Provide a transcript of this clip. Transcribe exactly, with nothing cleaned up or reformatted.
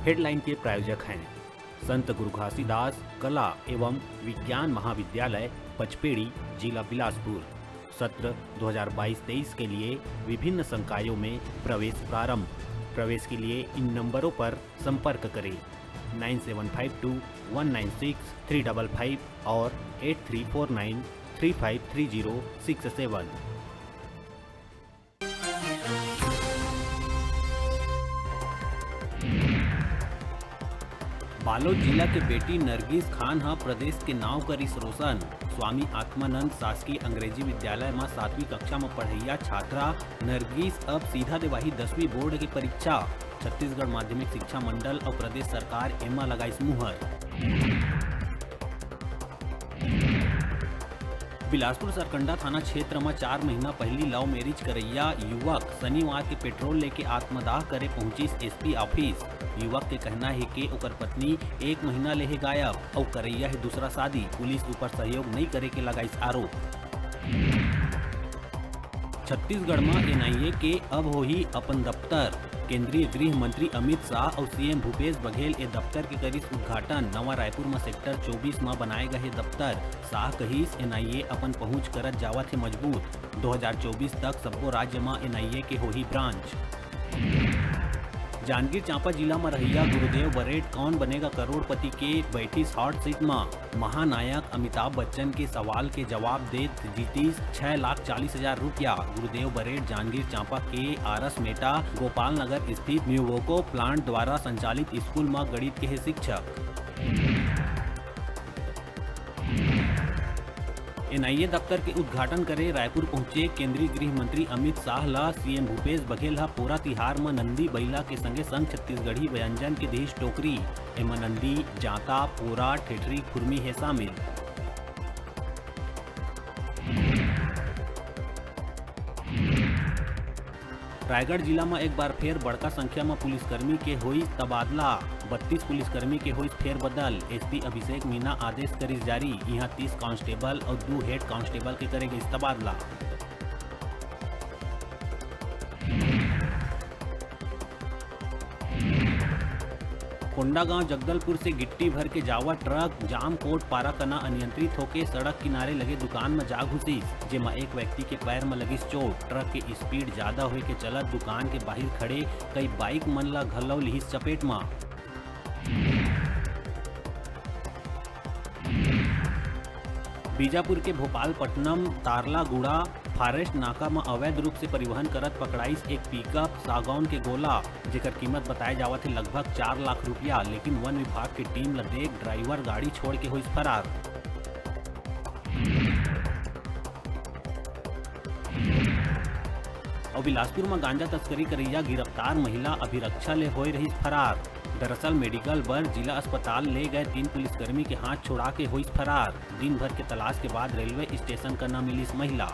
Headline के प्रायोजक हैं संत गुरु घासीदास कला एवं विज्ञान महाविद्यालय पचपेड़ी, जिला बिलासपुर। सत्र दो हज़ार बाईस तेईस के लिए विभिन्न संकायों में प्रवेश प्रारंभ। प्रवेश के लिए इन नंबरों पर संपर्क करें, nine seven five two one nine six three double five और eight three four nine three five three zero six seven. Balod जिला के बेटी नरगिस खान ह प्रदेश के नाव करिस रोशन। स्वामी आत्मानंद शासकीय अंग्रेजी विद्यालय म सातवीं कक्षा म पढ़इया छात्रा नरगिस अब सीधा देवाही दसवीं बोर्ड के परीक्षा। छत्तीसगढ़ माध्यमिक शिक्षा मंडल अउ प्रदेश सरकार एमा लगाइस मुहर। बिलासपुर सरकंडा थाना क्षेत्र म चार महीना पहिली लव मैरिज करइया युवक शनिवार के पेट्रोल लेके आत्मदाह करे पहुंचिस एसपी ऑफिस। युवक के कहना हे के ओकर पत्नी एक महीना ले हे गायब अउ करइया हे दूसरा शादी। पुलिस ऊपर सहयोग नइ करे के लगाइस आरोप। छत्तीसगढ़ म एनआईए के अब होही अपन दफ्तर। केंद्रीय गृह मंत्री अमित शाह अउ सीएम भूपेश बघेल ए दफ्तर के करिस उद्घाटन। नवा रायपुर म सेक्टर चौबीस म बनाए गए हे दफ्तर। शाह कहिस, एनआईए अपन पहुंच करत जावत हे मजबूत। दो हज़ार चौबीस तक सब्बो राज्य म एनआईए के होही ब्रांच। जांजगीर चांपा जिला म रहइया गुरुदेव बरेट कौन बनेगा करोड़पति के बैठिस हॉट सीट म। महानायक अमिताभ बच्चन के सवाल के जवाब देत जीतिस छह लाख चालीस हजार रुपया। गुरुदेव बरेट जांजगीर चांपा के आरस मेटा गोपाल नगर स्थित म्यूवोको प्लांट द्वारा संचालित स्कूल म गणित के हे शिक्षक। एनआईए दफ्तर के उद्घाटन करे रायपुर पहुंचे केंद्रीय गृह मंत्री अमित शाह ला सीएम भूपेश बघेल ह पोरा तिहार म नंदी बइला के संगे संग छत्तीसगढ़ी व्यंजन के दिस टोकरी। एमा नंदी, जांता, पोरा, ठेठरी, खुरमी हे शामिल। रायगढ़ जिला म एक बार फेर बड़का संख्या म पुलिसकर्मी के होइस तबादला। बत्तीस पुलिसकर्मी के होइस फेरबदल। एसपी अभिषेक मीना आदेश करिस जारी। इहां तीस कांस्टेबल अउ दू हेड कांस्टेबल के करे गइस तबादला। कोंडागांव जगदलपुर से गिट्टी भर के जावत ट्रक जामकोट पाराकना अनियंत्रित होके सड़क किनारे लगे दुकान म जा घुसिस, जेमा एक व्यक्ति के पैर म लगिस चोट। ट्रक के स्पीड जादा होए के चलत दुकान के बाहिर खड़े कई बाइक मन ल घलौ लिहिस चपेट म। बीजापुर के भोपालपट्टनम तारलागुड़ा फॉरेस्ट नाका म अवैध रूप से परिवहन करत पकड़ाइस एक पिकअप सागौन के गोला, जेकर कीमत बताए जावत हे लगभग चार लाख रुपया, लेकिन वन विभाग के टीम ल देख ड्राइवर गाड़ी छोड़ के होइस फरार। अउ बिलासपुर म गांजा तस्करी करइया गिरफ्तार महिला अभिरक्षा ले होए रहिस फरार। दरअसल मेडिकल बर जिला अस्पताल ले गए तीन पुलिसकर्मी के हाथ छुड़ा के होइस फरार। दिन भर के तलाश के बाद रेलवे स्टेशन कना मिलिस महिला।